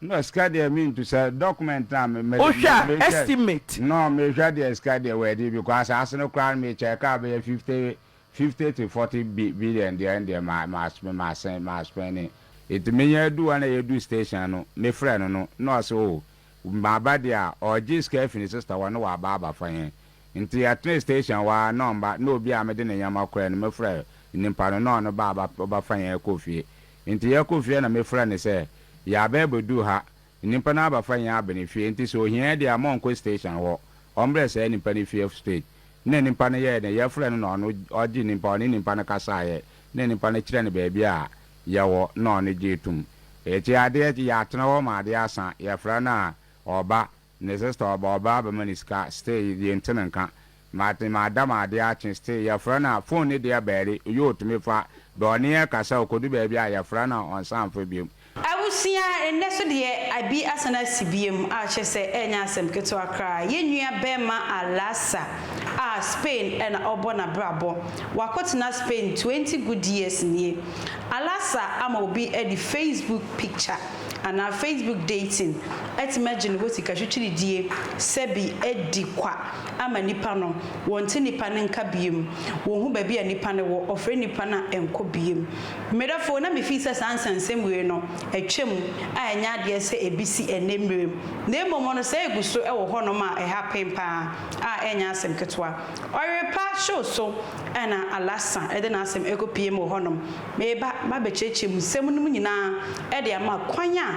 No sika deɛ me ntu sɛ document na me me Wohwɛ a me hwɛ estimate. no me hwɛ deɛ sika deɛ wɔ adi because asaase no koraa no me kyɛ kaa bɛyɛ 50 50 to 40 bi billion deɛ ɛndeɛ ma ma ma sɛn ma spend nti me nya du hɔ na yɛ du station no me frɛ no no na ɔse oh maba deɛ a ɔgye sika afi ne sister hɔ na waba abafa yɛn nti yɛtene station hɔ a na ɔmba na obi a mede ne nneɛma kɔɛ no me frɛ nipa no na ɔno ba aba ɔbɛfa yɛn kɔ fie nti yɛkɔ fie na me frɛ no sɛ yɛaba abɛduru ha nipa no abafa yɛn aba ne fie nti sɛ ohia deɛ a ma ɔnkɔ station hɔ ɔmbrɛ saa nipa no fie straight na nipa no yɛɛ dɛn yɛfrɛ no na ɔno ɔgye nipa ɔne nipa no kasaeɛ na nipa no kyerɛ no baabi a yɛwɔ na ɔno gyee tom akyi adeɛ yɛatena hɔ ma adeɛ asa yɛfrɛ no a ɔba ne sister ɔba ɔba abɛma no sika still yɛnte no nka mate mada ma adeɛ akye still yɛfrɛ no a phone ne deɛ bɛɛre yɛ ɔtumi fa bɛ ɔne yɛ kasa ɔkɔdu baabi a yɛfrɛ no a ɔnsan mfa biom. Abusua, nnɛ so deɛ abi asan asi biom a kyerɛ sɛ ɛnyɛ asɛm ketewa koraa. Yɛn nua bɛɛma Alasa a Spain na ɔbɔ n'abrabɔ. Wakɔtena Spain 20 good years nie. Alasa ama obi de Facebook picture anaa Facebook dating atumi agye ne hɔ sika twitwiridie sɛbi adi kwa ama nipa no. Wɔnte nipa no nka biom. Wɔnhu baabi a nipa no wɔ. Ɔfrɛ nipa no a ɛnkɔ biom. Me dɔfo, na mifii sɛ saa nsɛnsɛm wei no atwam a ɛnyɛ adeɛ sɛ ebi si ɛnnɛ mmerɛ mu, na mmom no sɛ egu so wɔ hɔnom a ɛha pen paa a ɛnyɛ asɛm ketewa. Ɔyerepa show so na Alasa de n'asɛm rekɔpue mu wɔ hɔnom. Mereba mabɛkyerɛkyerɛ mu nsɛm no mu nyinaa de ama kwan a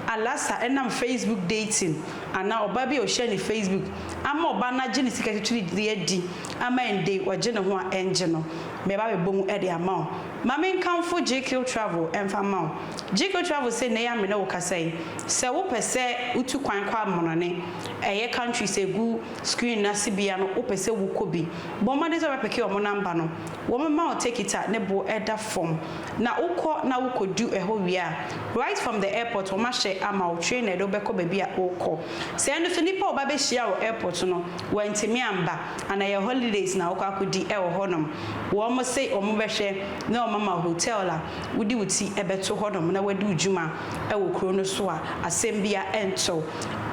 Alasa nam Facebook dating anaa ɔbaa bi a ɔhyia no Facebook ama ɔbaa no agye ne sika titiri adi ama ɛnnɛ yi ɔgye ne ho a ɛngye no. Mereba abɛbɔ mu de ama wo. Ma menkamfo Jekyll Travel mfa mma wo. Jekyll Travel se nnɛ yi a me ne wo kasa yi, sɛ wopɛ sɛ wotu kwan kɔ amonɔne, ɛyɛ countries a egu screen no ase bia no wopɛ sɛ wokɔ bi, bɔ mmɔden sɛ wobɛpeke wɔn number no. Wɔbɛma wo tekit a ne bo da fam. Na wokɔ na wokɔdu ɛhɔ wie a, right from the airport wɔahyɛ ama wo train na ɛde wo bɛkɔ baabi a wokɔ. Sɛ ɛno nso nipa a ɔba bɛhyia wo airport no wantumi amba, anaa ɛyɛ holidays na wokɔ akɔdi wɔ hɔnom, Wɔn se wɔn bɛhwɛ na wɔn ama hotel a wode wo ti bɛto hɔnom na wadi wo dwuma wɔ kuro no so a asɛm bia ɛnto wo.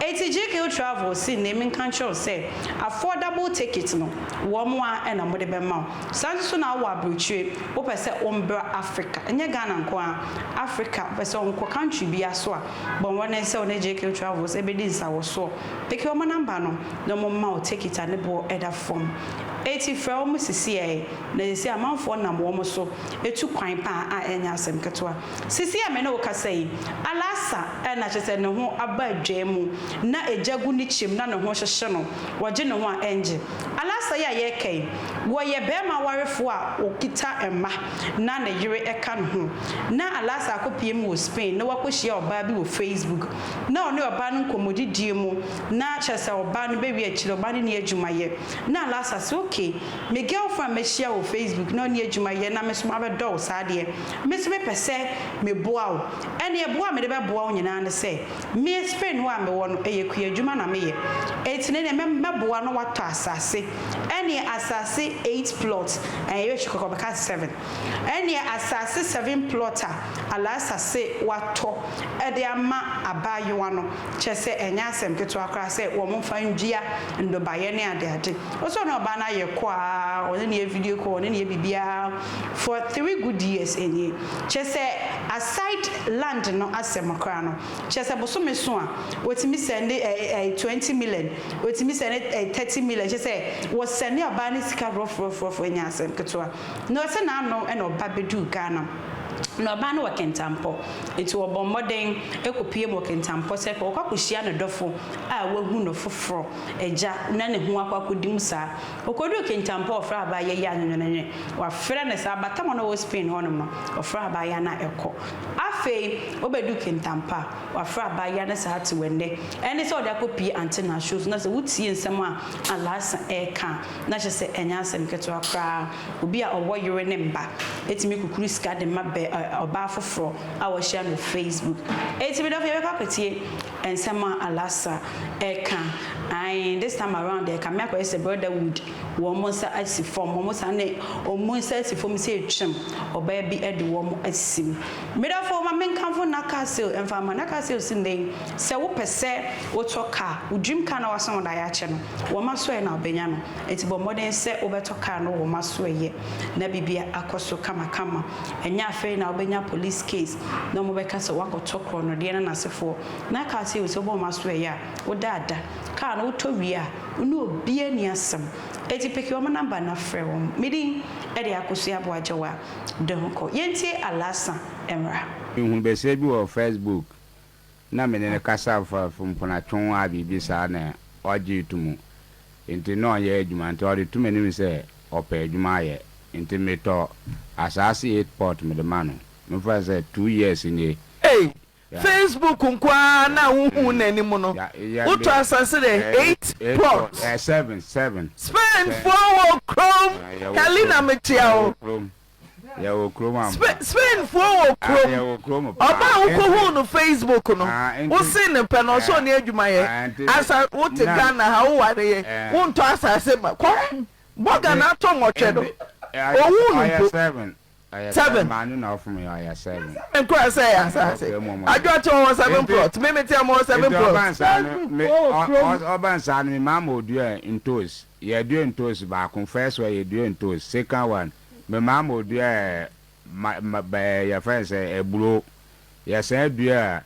Enti GQ Travel se nnɛ menka nkyerɛ wo sɛ affordable ticket no wɔn ara na wɔde bɛma wo. Saa nso so na wowɔ abrokyire wopɛ sɛ wombra Africa, ɛnyɛ Ghana nko ara, Africa wopɛ sɛ wonkɔ country bia so a bɔ mmɔden sɛ wo ne GQ Travels bɛdi nsawɔsoɔ. Peke wɔn number no na wɔn mma wo ticket a ne boɔ da fam. Enti frɛ wɔn sisiɛɛ, na seesei amanfoɔ nam wɔn so tu kwan pa a ɛnyɛ asɛm ketewa. Seesei a me ne wo kasa yi, Alasa na kyerɛ sɛ ne ho aba adwaa mu, na egya gu ne kyɛm na ne ho hyehye no, ɔgye ne ho a ɛngye. Alasa yi a yɛreka yi, wɔyɛ barima warefoɔ a ɔkita mma na ne yere ka ne ho. Ná Alasa akɔpue mu wɔ Spain na wakɔhyia ɔbaa bi wɔ Facebook. Na ɔne ɔbaa no nkɔmmɔdidie mu, na kyerɛ sɛ ɔbaa no bɛwie akyire, ɔbaa no nni adwuma yɛ. Na Lasa se ok, me girlfriend a mahyia wɔ Facebook na ɔnni adwuma yɛ na me nso mabɛdɔ wo saa deɛ, me nso mepɛ sɛ meboa wo. Ɛneɛ boa a mede bɛboa wo nyinaa ne sɛ, me Spain hɔ a mewɔ no, ɛyɛ kuadwuma na meyɛ. Enti no deɛ mɛboa na woatɔ asase. Ɛneɛ asase eight plot, ɛɛ yɛbɛtwi kɔkɔ bɛka seven. Ɛneɛ asase seven plot a Alasa se watɔ de ama abaayewa no, Kyerɛ sɛ ɛnyɛ asɛm ketewa koraa sɛ wɔmfa ndua nnɔbaeɛ ne adeade. Wo sɛ ɔne ɔbaa no ayɛ kɔ aa, ɔne no yɛ video call, ɔne no yɛ biribiara for 3 good years nie. Kyerɛ sɛ aside land no asɛm koraa no, kyerɛ sɛ bosome so a, wɔtumi sɛnde ɛɛ 20 million, wɔtumi sɛnde ɛɛ 30 million, kyerɛ sɛ wɔsɛnde ɔbaa no sika rɔforɔforɔforɔ, ɛnyɛ asɛm ketewa. Na ɔsɛ n'ano na ɔba bɛduu Ghana. Na ɔbaa no wɔ Kintampo, enti wɔbɔ mmɔden kɔpue mu wɔ Kintampo sɛ ɔkɔ akɔhyia ne dɔfo a wahu no foforɔ agya na ne ho akɔ akɔdi mu saa. Ɔkɔduu Kintampo a ɔfrɛ abaayewa yi anwenwenenwe. Wafrɛ no saa, batam a na ɔwɔ Spain hɔnom no, ɔfrɛ abaayewa no a ɛkɔ. Afei ɔbɛduu Kintampo a, wafrɛ abaayewa no saa te wɔ nnɛ. Ɛne sɛ ɔde akɔpue Ante Nashos so na sɛ wotie nsɛm a Alhassan reka a, na kyerɛ sɛ ɛnyɛ asɛm ketewa koraa. Obi a ɔwɔ yere ne mma tumi kukuru sika de ma bɛ ɛ. ɔbaa foforɔ a wahyia no wɔ Facebook. Enti me dɔfo yɛbɛkɔ akɔtie nsɛm a Alasa ɛka. Ae this time around deɛ ɛkame akɔyɛ sɛ Brotherhood wɔn nsa asi fam, wɔn san ne wɔn nsa asi fam sɛ ɛtwam ɔbaa bi de wɔn asi mu. Me dɔfo ma menkamfo na car sale mfa mma. Na car sale si nnɛ yi sɛ wopɛ sɛ wotɔ car, wo dream car na woasan wo daeɛ akyɛ no, wɔn asoɛeɛ na wobɛnya no. Enti bɔ mmɔden sɛ wobɛtɔ car no wɔ wɔn asoɛeɛ na biribiara akɔ so kamakama. Ɛnyɛ afei na wobɛnya police case na wɔbɛka sɛ woakɔtɔ korɔnodeɛ ne n'asefoɔ. Na car sale sɛ wobɔ wɔn asoɛeɛ a, woda ada. Car no wotɔ wie a, wo ne obiara nni asɛm. Enti peke wɔn number na frɛ wɔn. Me din de Akosua Aboagyewa Donkor. Yɛntie Alasa mmra. Mehunu basia bi wɔ Facebook na me ne no kasa fa mponatwe ho a biribi saa na ɔgyee to mu nti na ɔnyɛ adwuma nti ɔde to m'anim sɛ ɔpɛ adwuma ayɛ nti metɔ asaase 8 pot mede ma no memfa no sɛ 2 years nie. Ei Facebook nko ara na wohuu n'anim no wotɔ asase dɛ 8 plot. Spain foɔ wɔ kurom Helena mekyea wo. Spain foɔ wɔ kurom ɔbaa a wokɔhuu no Facebook no wosee no pɛ no ɔsɛ ɔne adwuma yɛ asa wote Ghana ha wowareyɛ wontɔ asase ma kɔ bɔ Ghana atɔ nwɔtwe no ɔhuu no mpo. 7. Seven koraa sɛ ɛyɛ asase. Adwoa te ɔwɔ 7 plot. Me mete a mewɔ 7 plot. Ɔba nsaa no me maa ma odua ntos. Yɛdua ntos baako. First one yɛdua ntos. Second one me maa ma odua ma ma bɛɛ yɛfrɛ no sɛ aburo. Yɛsan dua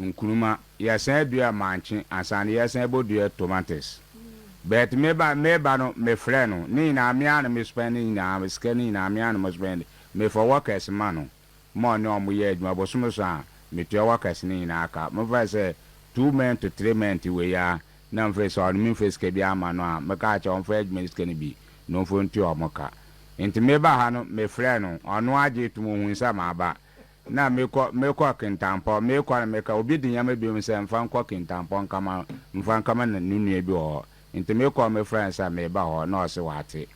Nkruma, yɛsan dua mankye ansa na yɛsan bɔ dua tomantes. But me ba me ba no me frɛ no ne nyinaa me ara na me spend ne nyinaa sika ne nyinaa me ara na mo spend me fa workers ma no ma ɔne ɔmo yɛ adwuma bosome so a me tua workers ne nyinaa ka me fa sɛ two month to three month wei ara na mfe sɛ ɔno me nfa sika biara ma no a me ka kyerɛ ɔmfa adwuma ne sika no bi na ɔmfa ntua ɔmo ka nti me ba ha no me frɛ no ɔno agye tom ohun sɛ maba Na mekɔ, mekɔ Kintampo, mekɔ na meka, obi de nneɛma bi ma me sɛ mfa nkɔ Kintampo nkama, mfa nkama ne nua bi wɔ hɔ. Nti mekɔ mefrɛ no sɛ meba hɔ na ɔse wate.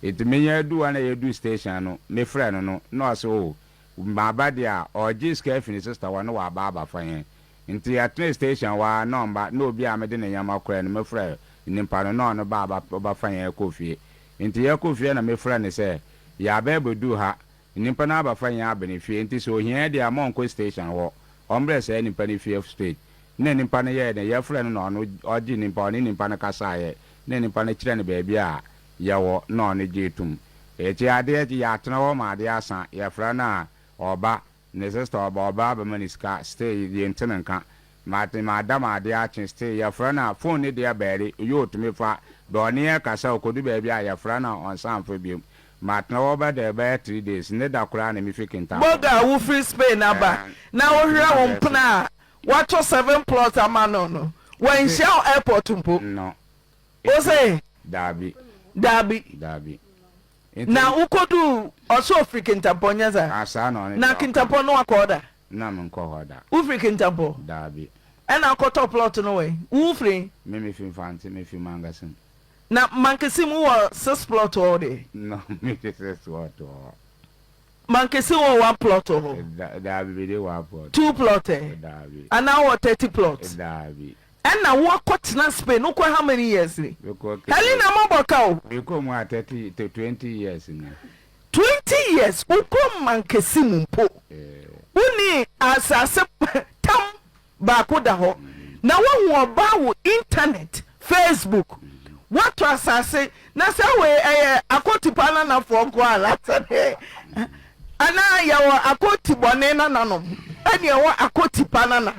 Nti menya adu hɔ na yɛdu station no, mefrɛ no no, na ɔse oh, maba deɛ a, ɔregye sika afi ne sister hɔ na waba abafa yɛn. Nti yɛtena station hɔ ara na ɔmba, na obi a mede ne nneɛma kɔɛ no, mefrɛ nipa no na ɔno ba aba ɔbɛfa yɛn kɔ fie. Nti yɛkɔ fie na mefrɛ no sɛ, yɛaba abɛdu ha, Nyimpa no abɛfa hɛn aba ne fie, ntsi sɛ ohia hɛn dze a, ma ɔnkɔ station hɔ, ɔmbrɛ saa nyimpa no fie straight. Nna nyimpa no yɛɛ dɛn? Yɛfrɛɛ no na ɔno ɔgyee nyimpa, ɔnye nyimpa no kasaeɛ, nna nyimpa no kyerɛɛ no beebi a yɛwɔ, nna ɔno gyee to mu. Ekyir adeɛ kye, yɛatsena hɔ ma adeɛ asa, yɛfrɛ no a, ɔba, ne sister ɔba, ɔba abɛma no sika, still yɛnntse no nka. Mate mada ma ade akye still yɛfrɛ no a phone no deɛ bɛɛre yɛ otumi fa but ɔne yɛn kasa ɔkɔdu baabi a yɛfrɛ no a ɔnsan mfa biom matena hɔ bɛ dɛ bɛyɛ 3 days ne da koraa na mefi Kintampo Bɔga a wofiri Spain aba na wohwɛ wo mpena a woatɔ seven plot ama no no, wanhyia wo airport mpo. No. Wo se? Daabi. Daabi. Daabi. Na wokoduu ɔse ofiri Kintampo nyɛ saa? Ah saa na ɔne Na deɛ ɔka. Kintampo no wakɔ hɔ da? Na menkɔ hɔ da. Wofiri Kintampo? Daabi. Ɛna wokɔtɔ plot no wɔ he? Wo firi he? Me mefi Mfantse, mefi Mankasim. Na Mankasim wowɔ six plot wɔ hɔ deɛ? No, mede six plot wɔ hɔ. Mankasim wɔ one plot wɔ hɔ? Da, daabi, mede one plot. Two plot ɛ? Daabi. Anaa wowɔ 30 plot? Daabi. Ɛna woakɔtena Spain, wokɔ how many years ni? Mekɔ Helena mabɔ ka o. Mekɔ mu a 30 to 20 years ni. 20 years wokɔ mankɛse mu mpo wonni asase tam baako da hɔ na woahu ɔbaa wɔ internet Facebook woatɔ asase na saa wei ɛyɛ akotipa nanafoɔ nko anaasɛ deɛ anaa yɛwɔ akotibɔne nananom ɛne ɛwɔ akotipa nana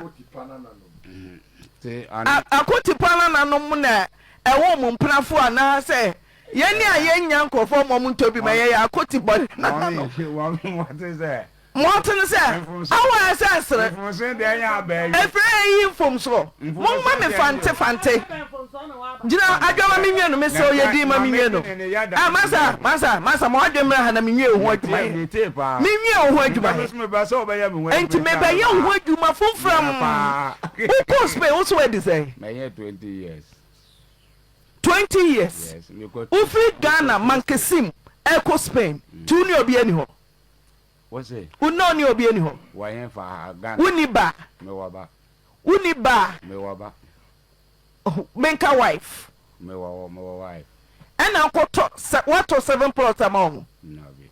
Akotipa nananom na ɛwɔ wɔn mpenafoɔ anaasɛ yɛn a yɛnnya nkurɔfoɔ ma wɔntɔ bi ma yɛyɛ akotibɔ nananom. Moate no sɛ awɔ a ɛsɛ ɛsere ɛfiri ɛyi mfomsoɔ momma me fante fante gyina adwa ma menwie no mesrɛ yɛ din ma menwie no ah masa masa masa ma wadwe mmra ha na menwie wo ho adwuma yɛ menwie wo ho adwuma yɛ nti mebɛyɛ wo ho adwuma fomfram wokɔ Spain wo so wadi sɛn 20 years wofiri Ghana Mankesim ɛkɔ Spain nti wo ne obi ani hɔ. Wo se? Wo ne ɔne obi ani hɔ? Wɔ he fa ha, Ghana? Wo ni ba? Me wɔ ba. Wo ni ba? Me wɔ ba. Menka wife. Me wɔ me wɔ wife. Ɛna wokɔtɔ sɛ woatɔ seven plot ama wɔn? Dabi.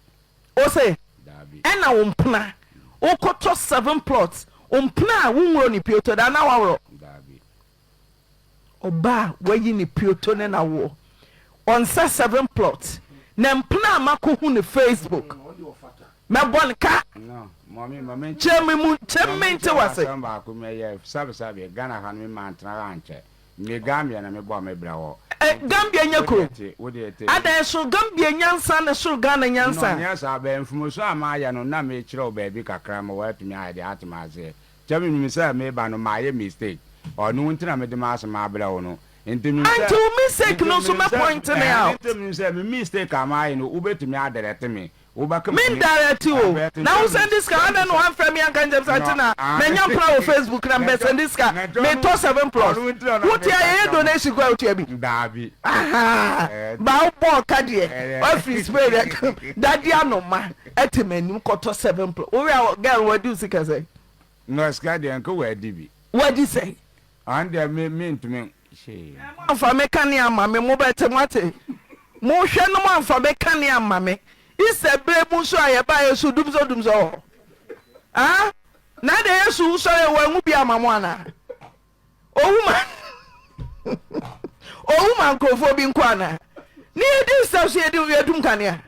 Wo se? Dabi. Ɛna wo mpena wokɔtɔ seven plot wo mpena a wonworɔ ne pioto da anaa woaworɔ? Dabi. Ɔbaa a wayi ne pioto ne n'awoɔ ɔnsɛ seven plot na mpena a makɔhu no Facebook mɛbɔ no ka. No, mɔmi, mɔmi. Kyerɛ me mu, kyerɛ me nte wase. Asɛm baako mɛyɛ sabi sabi Ghana ha no me mantena ha ankyɛ. Me Gambia na me bɔ me bra hɔ. Ɛ Gambia nyɛ kuro? Wo deɛ te, wo deɛ te. Adɛn so Gambia nyansa ne soro Ghana nyansa? No, nyɛ saa, bɛ mfomso a mayɛ no na mekyerɛ wo baabi kakra ma woatumi ayɛ deɛ ate m'aseɛ. Kyɛ me nim sɛ meba no mayɛ mistake, ɔno nti na mede m'asɛm abrɛ wo no. Nti menim sɛ, Ante wo mistake nti no nso menim mɛ sɛ, point ne ɛɛ, out. nti menim sɛ me mistake a mayɛ no wobɛtumi adirect me. Wobɛka Me m'ani ndirect o, abɛte na wo sɛ sɛnde sika adɛn na wamfrɛ me anka nkyɛm sɛ ante na manya mpena wɔ Facebook na mebɛ sɛnde sika metɔ 7 plus wote a yɛyɛ donation koraa wotua bi Daabi. Ahaa ba wo bɔɔ ka deɛ wafiri Spain ɛka dade anoma ɛte m'anim kɔtɔ 7 plus wo wia girl wadi wo sika sɛn? No sika deɛ nka wadi bi. Wadi sɛn? Ɔno deɛ me mentumi hyee. Mo anfa me kanea amma me mo bɛte moate mo hwɛ no mo anfa me kanea amma me Easter bere mu nso a yɛbaeɛ nso dumsɔ dumsɔ wɔ hɔ ah na adɛn Yesu wusɔre wanwu bi ama mo anaa owu ma owu ma nkurɔfoɔ bi nko anaa ne yɛdi Easter so yɛdi yɛdum kanea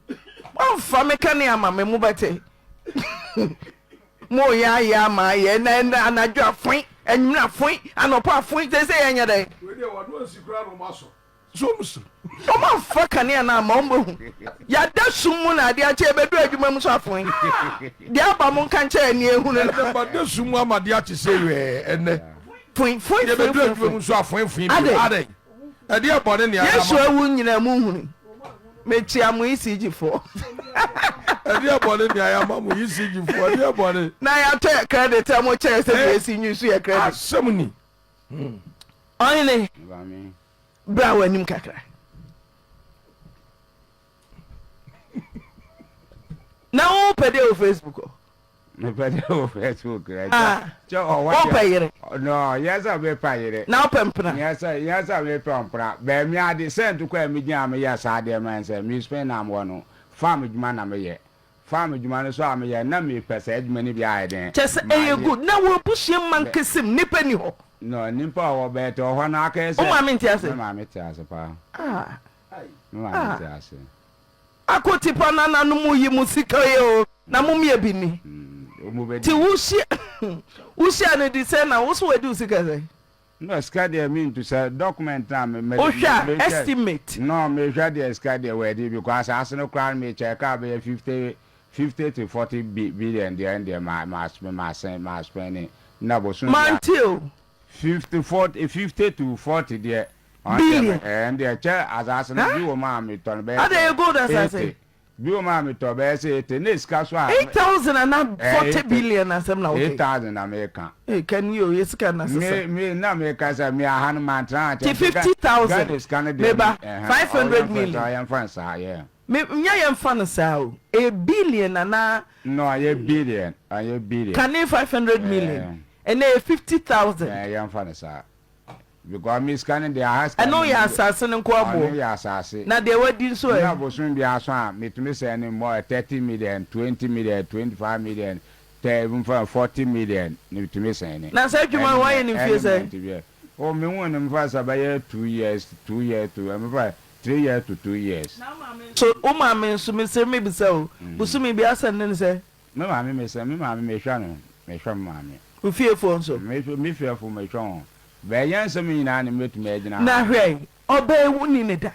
mo anfa me kanea amma me mo bɛte. Mo yɛ ayɛ ama ayɛ na ɛnɛ anadwo afoe, anwummerɛ afoe, anɔpa afoe, seesei yɛnyɛ dɛn? Wei deɛ wɔn ansi koraa na wɔn asɔ. So wɔn suro. Wɔn amfa kanea no amma wɔn bɛhu. Yɛada sum mu na adeɛ akye yɛbɛduru adwuma mu nso afoe. Deɛ aba mo nka nkyerɛ yɛn nea ehunu no. Ɛnɛ mada sum mu ama adeɛ akye sɛ wɛɛ ɛnɛ. Foe foe foe Yɛbɛduru foe adwuma mu foe. nso afoe foe bio. Adɛn? Adɛn? Ɛdeɛ bɔne ne ayɛ Yesu ama mo. awu nyinaa mo nhunu. Mekyia mo ECG foɔ. Ɛdeɛ bɔne ne ayɛ ama mo ECG foɔ ɛdeɛ bɔne. Na yɛatɔ yɛ credit a mo kyɛɛ sɛ deɛ esi nyi so yɛ credit. Asɛm ni. Ɔhene bra w'anim kakra. Na wo pɛ deɛ wɔ Facebook hɔ. Mepɛ dɛ wɔ Facebook rɛ. Ah. Kyɛ ɔwɔ deɛ. Wopɛ yere. No, yɛ sɛ mepɛ yere. Na wopɛ mpena. Yɛ sɛ yɛ sɛ mepɛ mpena. Bɛɛ mi ade sɛ nto kɔ a mi gyina mi yɛ saa deɛ mɛn sɛ mi Spain na mewɔ no farm adwuma na meyɛ. Farm adwuma no so a meyɛ na mepɛ saa adwuma no bi ayɛ den. Kyɛ sɛ ɛyɛ good na wɔ abusua mu mankasa mu nipa ni hɔ. No, nipa wɔ hɔ bɛɛ te wɔ hɔ no akɛyɛ sɛ. Wo maame nte ase? Me maame te ase paa. Ah. Me maame te ase. Akotipa nananom yi mo sika yi o na mo meyɛ bi ni. Ti wo hyia wo hyia no di sɛn na wo so wadi wo sika sɛn? No sika deɛ me ntu sɛ document na me me Wo hwɛ a estimate. No me hwɛ deɛ sika deɛ wadi because asaase no koraa no me kyɛ kaa bɛyɛ 50 50 to 40 billion deɛ ɛndeɛ ma ma ma sɛn ma spend na bosom bia. Mante o. 50 40 50 to 40 deɛ Billion. Ɛn deɛ kyɛ asaase no bi wɔ mu a me tɔ no bɛyɛ Adɛn yɛ gold sɛ asase? 80 bi wɔ mu a me tɔ bɛyɛ sɛ 80 ne sika so a 8000 ana ɛɛ 40 80 billion asɛm na woka yi. 8000 na me ka. Ee kan yi o yɛ sika na Me sesa. me na me ka sɛ me aha no mantena Ti akyɛ nti Ga 50000 Ghana sika no deɛ me ba me ɛhɛn ɔwɔ 500 yɛmfa million. saa yɛmfa no saa yeah. Me nyɛ yɛmfa no saa o ɛyɛ billion anaa. No ɛyɛ billion ɛyɛ billion. Kane 500 million Ɛɛ. ɛnɛ ɛyɛ 50000. Ɛɛ yɛmfa no saa. Because me sika no deɛ aha sika Ɛno no yɛ asase no nko Ɔno aboɔ. yɛ asase. Na deɛ wadi nso ɛ? Na bosom biara so a metumi sɛn no more 30 million, 20 million, 25 million, tɛ mfa 40 million na metumi sɛn ne. Na saa adwuma no wayɛ no mfie sɛn? Ɛne mfie. Oh me hu no mfa sɛ bɛyɛ 2 years, 2 years to mfa 3 years to 2 years. Na wo maame nso, wo maame nso mesrɛ mebisa o, bosome biara sɛn ne no sɛn? Me maame mesɛ me maame mehwɛ no mehwɛ me maame. Wo fiefoɔ nso? Me me fiefo mehwɛ wɔn. Bɛyɛ nsɛm nyinaa na mɛtumi agyina ha. Na hwɛ ɔbaa yi wo ni ne da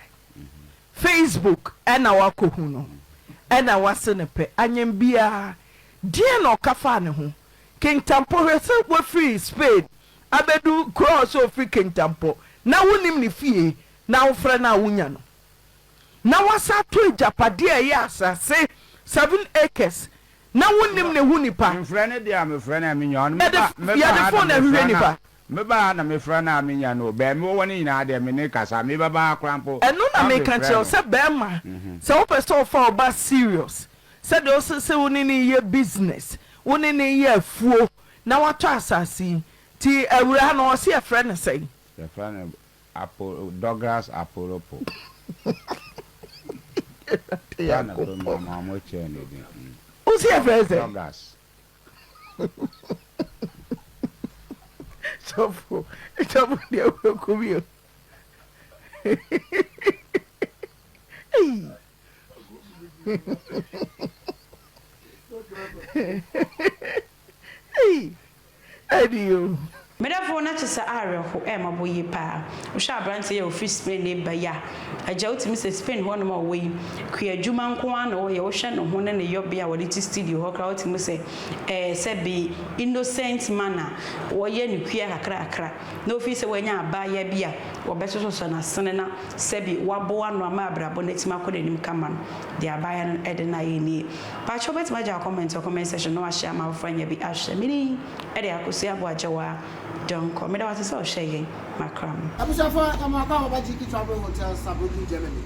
Facebook ɛna wakɔ hu no ɛna wase no pɛ anyem biaa deɛn na ɔka faa ne ho Kintampo hwɛ sɛ wafiri Spain abɛdu kuro a ɔsɛ ɔfiri Kintampo na wonim ne fie na wofrɛ no a wonya no na wasan atɔ agyapadeɛ a ɛyɛ asase 7 acres na wonnim ne ho nipa. Mefrɛ no deɛ a mefrɛ no a menya ɔno. Yɛde Meba meba yɛde ha na phone na mefrɛ ɛhwehwɛ no a nipa. meba ha na mefrɛ no a menya no o. Baabi mewɔ no nyinaa deɛ me ne kasa. Mebɛba ha koraa mpo Ɛno na na meka mefrɛ kyerɛ wo no. sɛ bɛrima sɛ wopɛ sɛ ɔfa wo ba serious. Sɛdeɛ wose sɛ wo ne no reyɛ business, wo ne no reyɛ afuo na watɔ asase yi. Nti awuraa no ɔse yɛfrɛ no sɛn? Yɛfrɛ no Apo Douglas Aporopo. Awurade Saa na Nyankopɔn. pɛ ma ɔmo kyerɛ ne din. Wose yɛfrɛ no sɛn? Douglas. Sɔfo, sɔfo deɛ wobɛku me o. Ei. Ei, ɛde o. Me dɔfo, na kyesɛ awerɛho ɛɛmɔbɔ yie paa. Wohwɛ abranteɛ yi a ɔfiri Spain reba yi a, agya wotumi sɛ Spain hɔ nom a ɔwɔ yi, kuadwuma nko ara na ɔyɛ, wohwɛ ne ho ne ne yɔbea a wɔde te studio hɔ koraa wotumi sɛ ɛɛ sɛbe innocent man a wɔyɛ no kua kakrakra na ofii sɛ wanya abaayewa bi a wɔbɛsosɔsosɔ n'asene na sɛbe waboa no ama abrabɔ no atumi akɔ n'anim kama no, deɛ abaayewa no de no ayɛ nie. Pakyɛw wobɛtumi agya wo comment wɔ comment section na wahyɛ ama afoforɔ anya bi ahwɛ. Me din de Akosua Aboagyewaa Donkor. Meda wo ase sɛ wohwɛɛ yɛn. Makra mo. Abusuafo yɛma wakɔ ababa GK Travel Hotel Saarbrücken Germany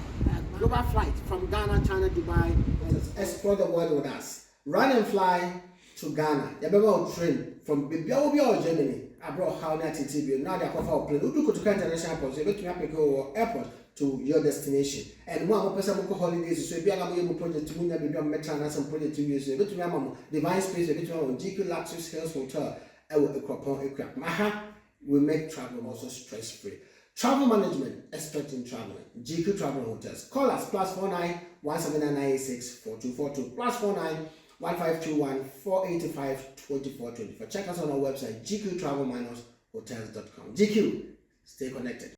Global flight from Ghana China Dubai and Explore the world with us Run and fly to Ghana Yɛbɛma wo train from baabi a wɔ biara wɔ Germany abrɛ ɔhaw ne ateetee bio na wode akɔfa wo plane Wodu Kotoka International Airport nso yɛbɛtumi apeke wo wɔ airport to your destination And mo a mopɛ sɛ mokɔ holidays nso ebia na moyɛ mo project munnya baabi a mobɛtra anaasɛ mo project nwie nso yɛbɛtumi ama mo Divine Space yɛbɛtumi ama mo GQ Luxus Hills Hotel ɛwɔ Akuropɔn Akuapem Aha we make travel also stress free Travel management expert in traveling GQ Travel Hotels call us plus 49 17996 4242 plus 49 1521 485 2424 check us on our website gqtravel-hotels.com GQ stay connected.